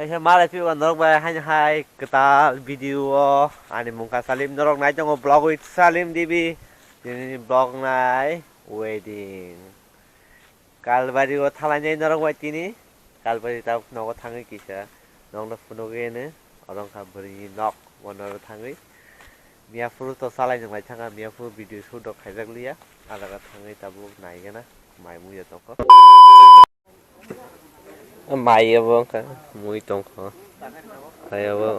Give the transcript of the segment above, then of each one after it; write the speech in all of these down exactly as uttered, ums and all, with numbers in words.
Kaisa malai phiyok norok bai haino hai kwtal video o ani mungkha Salim, norok nai tongo vlog with Salim D B. Tini vlog nai wedding. Kalbari o thalainai norok bai tini. Kalbari tabuk nogo thangwi kisa nokno phunugwi eno. Oro wngkha bwrwini nok, o norok thangwi. Miyaphuruto salai nwnglai thangkha, Miyaphuruto video shoot rok khaijak liya. Alaga thangwi tabuk naigana, mai muya tongkha. Mai abo wngkha, mui tongkha. Hai abo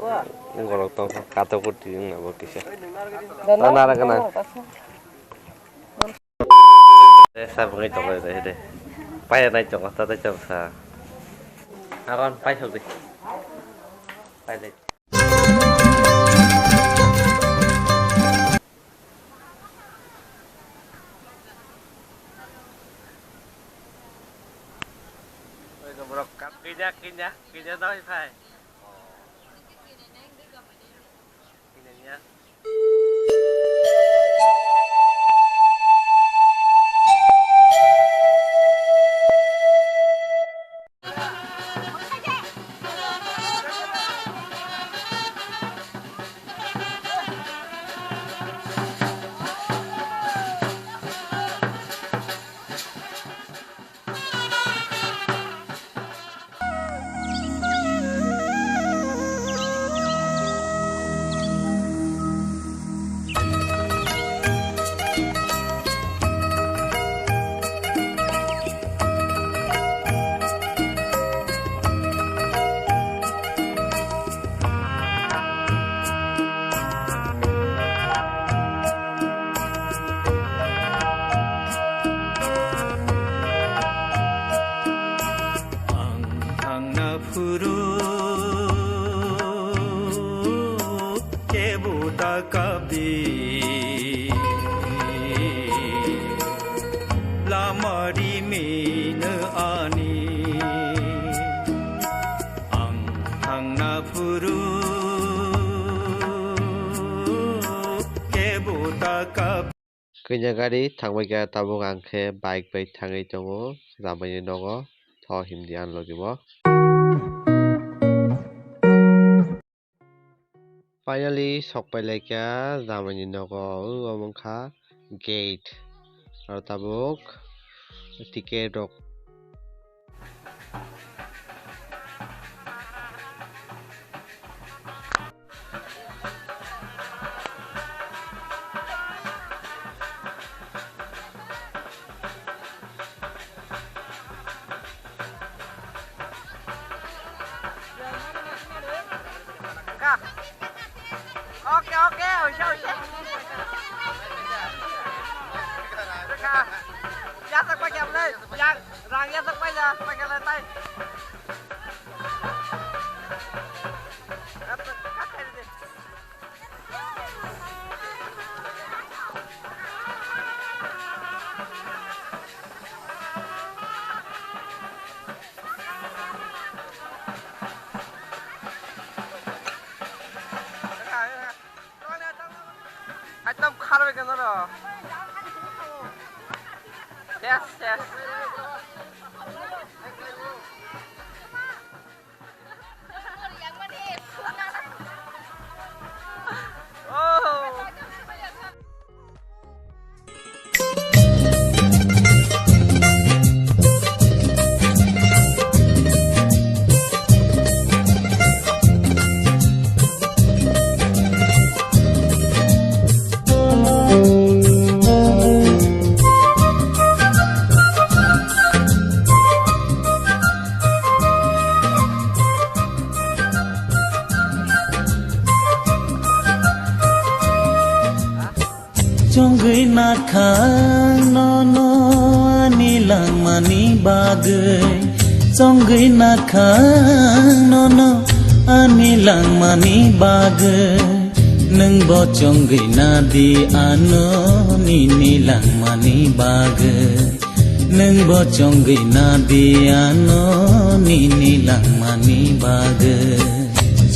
gorok tongkha, katok kuti wngna bo kisa. Dana. Tana ragana. Eh, sa bwngwi tongo de, de. Paya nai tongo, ta tei cham sa. Agon, pai sok di. Pai dai. Oi, borok kap, kenya, kenya, kenya doi phai. Kenya nya. Ang thangna phuru kebo ta kapdi, lama rimino ani. Ang thangna phuru kebo ta kap. Kanya gari thangbai kha, tabuk ang khe bike bai thangwi tongo, Ramani nogo, tho himdi ang logi bo. Finally, sokpai laikha Ramani nogo, o omo wngkha gate. Aro tabuk ticket rok. Oke, oke, oke, oke. Yasak pakai apa? Yang, rang yasak pakai ya, pakai lantai. Ekdom kharwi khe noro. Yes, yes. Chongwi nakhang nono ani langmani bagwi. Chongwi nakhang nono ani langmani bagwi. Nwngbo chongwi nadi ano nini langmani bagwi. Nwngbo chongwi nadi ano nini langmani bagwi.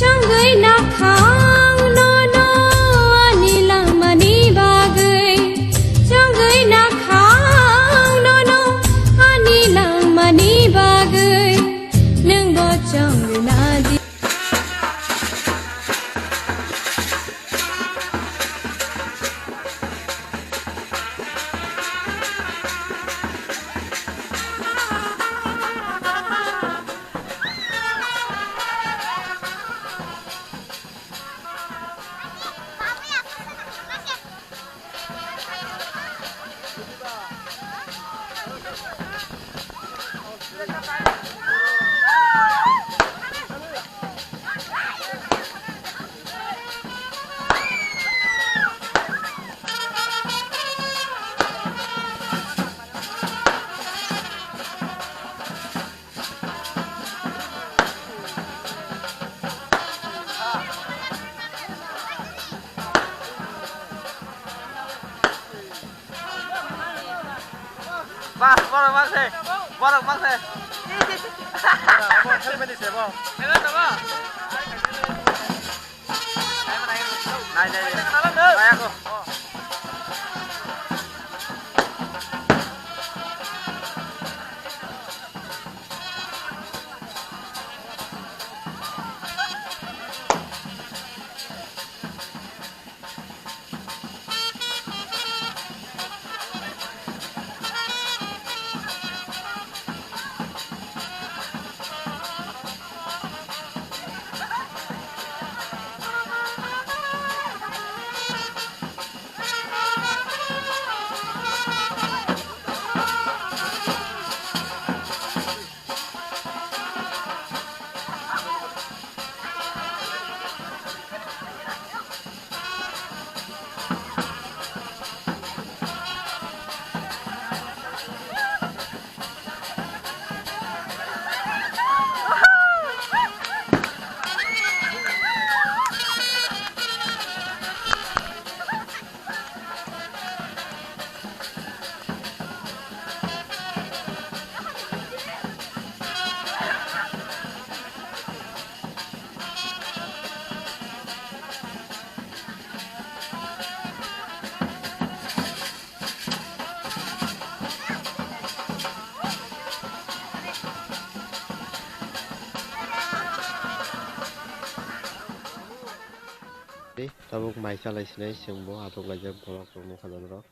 Chongwi nakhang nono ani langmani bagwi. Chongwi nakhang nono ani langmani bagwi. Nwngbo chongwi nadi. Bas, borok bas se. Borok bas se. Abo helmet ni se bo. Helmet ni se bo. Nai, nai, nai. Nai, ako. Tabuk mai chalai sinai chwngbo achuk laijak borok rok nukha rok.